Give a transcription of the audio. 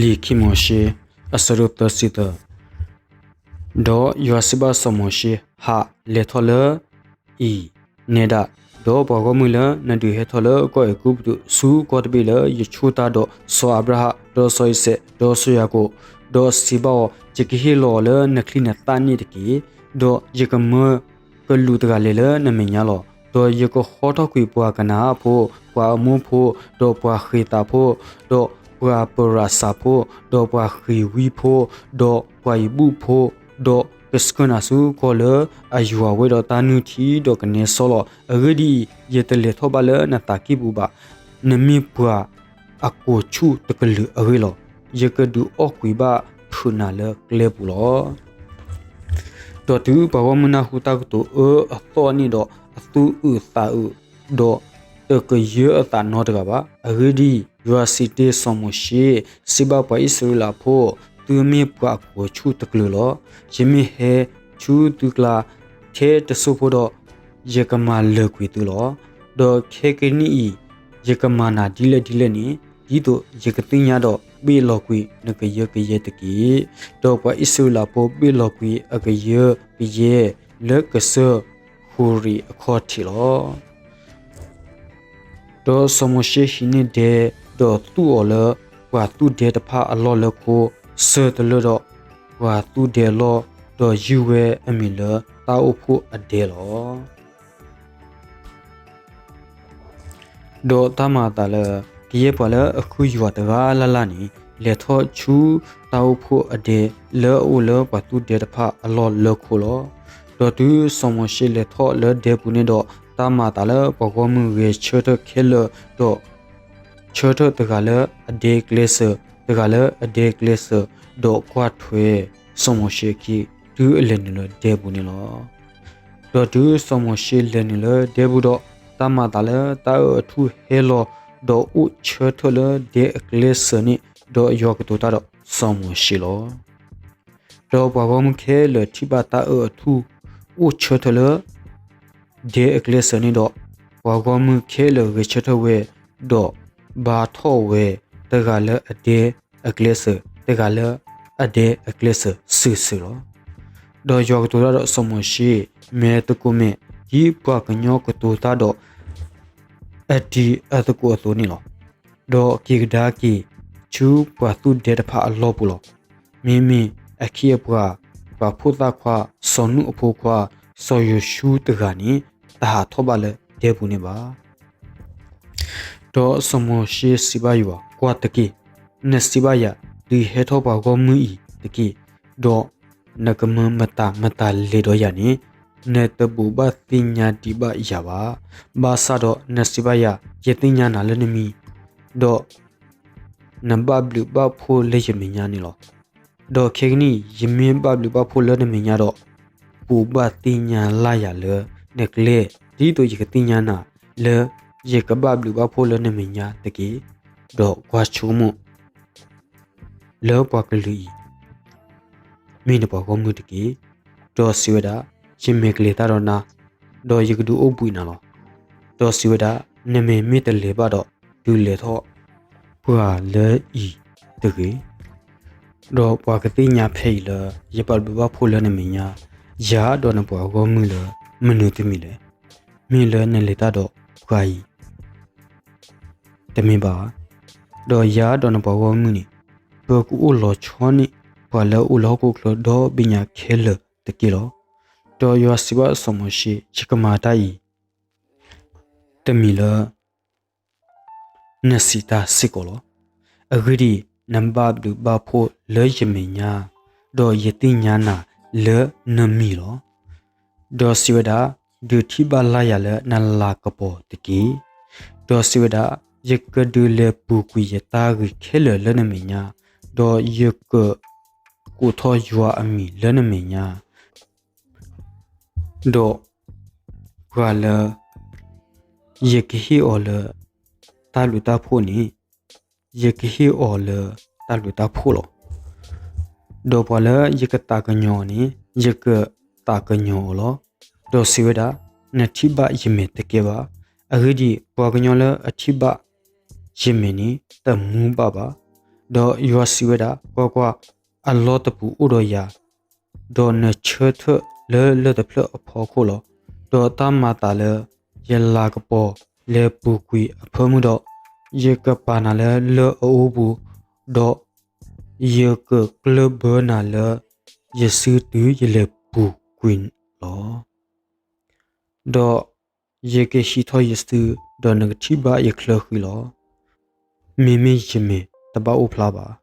လံာ်ခံမိၤၡ့ အဆၢဒိၣ်သၢဆံသၢ. ဒီးယွၤစံးဘၣ်စီၤမိၤၡ့, ဟး, လဲၤထီၣ်လၢအံၤနဲဒၣ်, ဒီးပှၤဂီၢ်မုၢ်လၢနဒုးဟဲထီၣ်လၢကီၢ်အဲၤကူပတူး ဆူကီၢ်တဘ့ၣ်လၢယဆိၣ်တၢ်ဒီးစီၤအၤဘြၤဟၣ်, ဒီးစီၤအံၤစဲး, ဒီးစီၤယၤကိာ်, ဒီးစံးဘၣ်အီၤ, ယကဟ့ၣ်လီၤအီၤလၢနချံနသၣ်န့ၣ်တက့ၢ်. ဒီးယကမၢကလူးတဂၤလဲၤလၢနမဲာ်ညါလီၤ. ဒီးယကဟီထီၣ်ကွံာ်ပှၤကနၤအၣ်ဖိ, ပှၤအမိၣ်ဖိ, ဒီးပှၤဃ့ၤသးဖိ, ဒီးပှၤပရၤစၤဖိ, ဒီးပှၤဃ့ၤဝံဖိ, ဒီးပှၤယဘူၣ်ဖိ, ဒီးကဆှၢနၤဆူကီၢ်လၢအယွၤဝဲဒီးတၢ်နုၢ်ထံဒီးကနဲစီလီၤ. အဂ့ၢ်ဒ်အံၤ, ယတလဲၤထီၣ်ဘၣ်လၢနသးကံၢ်ပူၤဘၣ်. နမ့ၢ်ပှၤအကိာ်ဆူၣ်တကလုာ်အဂ့ၢ်လီၤ. ယကဒုးအီၣ်ကွံာ်ဘၣ်ဖုးနၤလၢကျဲပူၤလီၤ. ဒီးတုၤပှၤဂီၢ်မုၢ်နၢ်ဟူတၢ်ကတိၤအၢအသီၣ်န့ၣ်ဒီး, အသူၣ်အုးသးအုး, ဒီးတကယၢအသးနီတဂၤဘၣ်. အဂ့ၢ်ဒ်အံၤ, ယွၤစံးတ့ၢ်စီၤမိၤၡ့, စံးဘၣ်ပှၤအံၣ်စရ့လးဖိ, သုမ့ၢ်ပှၤအကိာ်ဆူၣ်တကလုာ်လီၤ. ယမ့ၢ်ဟဲဆူသုကျါထဲတစိၢ်ဖိဒီး, ယကမၤလၢာ်ကွံာ်သုလီၤ. ဒီးခဲကနံၣ်အံၤ, ယကမၤနၤဒ်လဲၣ်ဒ်လဲၣ်န့ၣ်, ဒ်သိးယကသ့ၣ်ညါဒီးဘ့ၣ်လီၤကွံာ်နကယၢကယဲတက့ၢ်. ဒီးပှၤအံၣ်စရ့လးဖိဘ့ၣ်လီၤကွံာ်အကယၢကယဲလၢကစၢၢ်ဟိၤရ့ၤအခီၣ်ထံးလီၤ. ဒီးစီၤမိၤၡ့ဟံးန့ၢ်ဒဲ, ဒီးသူၣ်အီၤလၢပှၤသူၣ်ဒဲတဖၣ်အလီၢ်လၢခိ, စၢၤတလၢဒီးပှၤသူၣ်ဒဲအလီၢ်, ဒီးယုၢ်ဝဲအမံၤလၢတၢ်အိၣ်ဖှိၣ်အဒဲလီၤ. ဒီးတၢ်မၤအသးလၢကယဲၢ်ပှၤလၢအခုၣ်ယွၤတဂၤလၢ်လၢ်န့ၣ်, လဲၤထီၣ်ဆူတၢ်အိၣ်ဖှိၣ်အဒဲလၢအအိၣ်လၢပှၤသူၣ်ဒဲတဖၣ်အလီၢ်လၢခိလီၤ. ဒီးတုၤစီၤမိၤၡ့လဲၤထီၣ်လၢဒဲပူၤန့ၣ်ဒီး, တၢ်မၤအသးလၢပှၤဂီၢ်မုၢ်ဂဲၤဆၢထၢၣ်ခဲလၢာ်, ဒီးဆၢထၢၣ်တဂၤလၢအဒဲအကျဲစၢၤ, တဂၤလၢအဒဲအကျဲစၢၤ, ဒီးကွၢ်ထွဲစီၤမိၤၡ့အခံ, တုၤအလဲၤနုာ်လၢဒဲပူၤန့ၣ်လီၤ. ဒီးတုၤစီၤမိၤၡ့လဲၤနုာ်လၢဒဲပူၤဒီး, တၢ်မၤအသးလၢတၢ်အၢၣ်အထူၣ်ဟဲလီၤ, ဒီးအိၣ်ဆၢထၢၣ်လၢဒဲအကျဲစၢၤန့ၣ်, ဒီးယွၤကတိၤတၢ်ဒီးစီၤမိၤၡ့လီၤ. ဒီးပှၤဂီၢ်မုၢ်ခဲလၢာ်ထံၣ်ဘၣ်တၢ်အၢၣ်အထူၣ်အိၣ်ဆၢထၢၣ်လၢ ဒဲအကျဲစၢၤန့ၣ်ဒီး, ပှၤဂီၢ်မုၢ်ခဲလၢာ်ဂဲၤဆၢထၢၣ်ဝဲ, ဒီးဘါထီၣ်ဝဲ, တဂၤလၢအဒဲအကျဲစၢၤ, တဂၤလၢအဒဲအကျဲစၢၤစုာ်စုာ်လီၤ. ဒီးယွၤကတိၤတၢ်ဒီးစီၤမိၤၡ့, မဲာ်သကိးမဲာ်, ဒ်ပှၤကညီကတိၤတၢ်ဒီး အတံၤအသကိးအသိးန့ၣ်လီၤ. ဒီးက့ၤကဒါက့ၤဆူပှၤသူၣ်ဒဲတဖၣ်အလီၢ်ပူၤလီၤ. မ့မ့ၢ်အခ့အပှၤ, ပှၤဖိသၣ်ခွါ, စီၤနူၣ်အဖိခွါ, စီၤယိၤၡူတဂၤန့ၣ်, တဟးထီၣ်ဘၣ်လၢဒဲပူၤန့ၣ်ဘၣ်. ဒီးစီၤမိၤၡ့စံးဘၣ်ယွၤ, ကွၢ်တက့ၢ်, နစံးဘၣ်ယၤ, ဒုးဟဲထီၣ်ပှၤဂီၢ်မုၢ်အံၤတက့ၢ်, ဒီးနကမၢမတၤမတၤလဲၤဒီးယၤန့ၣ်, နတဘိးဘၣ်သ့ၣ်ညါဒံးဘၣ်ယၤဘၣ်. ဘၣ်ဆၣ်ဒီးနစံးဘၣ်ယၤ, ယသ့ၣ်ညါနၤလၢနမံၤ, ဒီးနဘၣ်ဘျုးဘၣ်ဖှိၣ်လၢယမဲာ်ညါန့ၣ်လီၤ. ဒီးခဲကနံၣ်အံၤ ယမ့ၢ်ဘၣ်ဘျုးဘၣ်ဖှိၣ်လၢနမဲာ်ညါဒီး, ဘိးဘၣ်သ့ၣ်ညါလၢ်ယၤလၢနကျဲ, ဒ်သိးယကသ့ၣ်ညါနၤလၢယကဘၣ်ဘျုးဘၣ်ဖှိၣ်လၢနမဲာ်ညါတက့ၢ်. ဒီးကွၢ်ဆိကမိၣ် လၢပှၤကလုာ်အံၤ မ့ၢ်နပှၤဂီၢ်မုၢ်တက့ၢ်. ဒီးစံးဝဲဒၣ်, ယမဲာ်ကလဲၤတၢ်ဒီးနၤ, ဒီးယကဒုးအိၣ်ဘှံးနၤလီၤ. ဒီးစံးဝဲဒၣ်, နမဲာ်မ့ၢ်တလဲၤဘၣ်ဒီး, ဒုးလဲၤထီၣ်ပှၤလၢအံၤတဂ့ၤ. ဒီးပှၤကသ့ၣ်ညါဖဲအံၤလၢ ယဘၣ်ဘျုးဘၣ်ဖှိၣ်လၢနမဲာ်ညါ, ယၤဒီးနပှၤဂီၢ်မုၢ်လၢမနုၤတမံၤလဲၣ်. မ့ၢ်လၢနလဲၤတၢ်ဒီးပှၤအံၤ တမ့ၢ်ဘၣ်ဧါ. ဒီးယၤဒီးနပှၤဂီၢ်မုၢ်န့ၣ်, ပကအိၣ်လီၤဆီန့ၢ်ပှၤလၢအအိၣ်လၢဟီၣ်ခိၣ်ချၢဒီဘ့ၣ်ညါခဲလၢာ်တက့ၢ်လီၤ. ဒီးယွၤစံးဘၣ်စီၤမိၤၡ့, ယကမၤတၢ်အံၤ တမံၤလၢ နစံးတၢ်စ့ၢ်ကီးလီၤ. အဂ့ၢ်ဒ်အံၤ, နဘၣ်ဘျုးဘၣ်ဖှိၣ်လၢယမဲာ်ညါ, ဒီးယသ့ၣ်ညါနၤလၢနမံၤလီၤ. ဒီးစံးဝဲဒၣ်, ဒုးထံၣ်ဘၣ်လၢ်ယၤလၢနလၤကပီၤတက့ၢ်. ဒီးစံးဝဲဒၣ်, ယကဒုးလဲၤပူၤကွံာ်ယတၢ်ဂ့ၤခဲလၢာ်လၢနမဲာ်ညါ, ဒီးယကကိးထီၣ်ယွၤအမံၤလၢနမဲာ်ညါ, ဒီးပှၤလၢ ယကဟ့ၣ်အီၤလၢတၢ်ဘျုးတၢ်ဖှိၣ်န့ၣ်, ယကဟ့ၣ်အီၤလၢတၢ်ဘျုးတၢ်ဖှိၣ်လီၤ. ဒီးပှၤလၢယကသးကညီၤန့ၣ်, ယကသးကညီၤအီၤလီၤ. ဒီးစံးဝဲဒၣ်, နထံၣ်ဘၣ်ယမဲာ်တကဲဘၣ်. အဂ့ၢ်ဒ်အံၤ, ပှၤကညီလၢအထံၣ်ဘၣ်ယမဲာ်န့ၣ် တမူဘၣ်ဘၣ်. ဒီးယွၤစံးဝဲဒၣ်, ကွၢ်ကွၢ်, အလီတပူၤအိၣ်ဒီးယၤ, ဒီးနဆၢထၢၣ်လၢလၢၢ်တဖျၢၣ်အဖီခိၣ်လီၤ. ဒီးတၢ်မၤသးလၢယလၤကပီၤလဲၤပူၤကွံာ်အဖၢမုၢ်ဒီး, ယကပာ်နၤလၢလၢၢ်အအိပူၤ, ဒီးယကကျၢၢ်ဘၢနၤလၢယစုတုၤယလဲၤပူၤကွံာ်လီၤ. ဒီးယကဟံးထီၣ်ယစု, ဒီးနကထံၣ်ဘၣ်ယချၢဃံလီၤ. မ့မ့ၢ်ယမ့ၢ်, တဘၣ်အိၣ်ဖျါဘၣ်.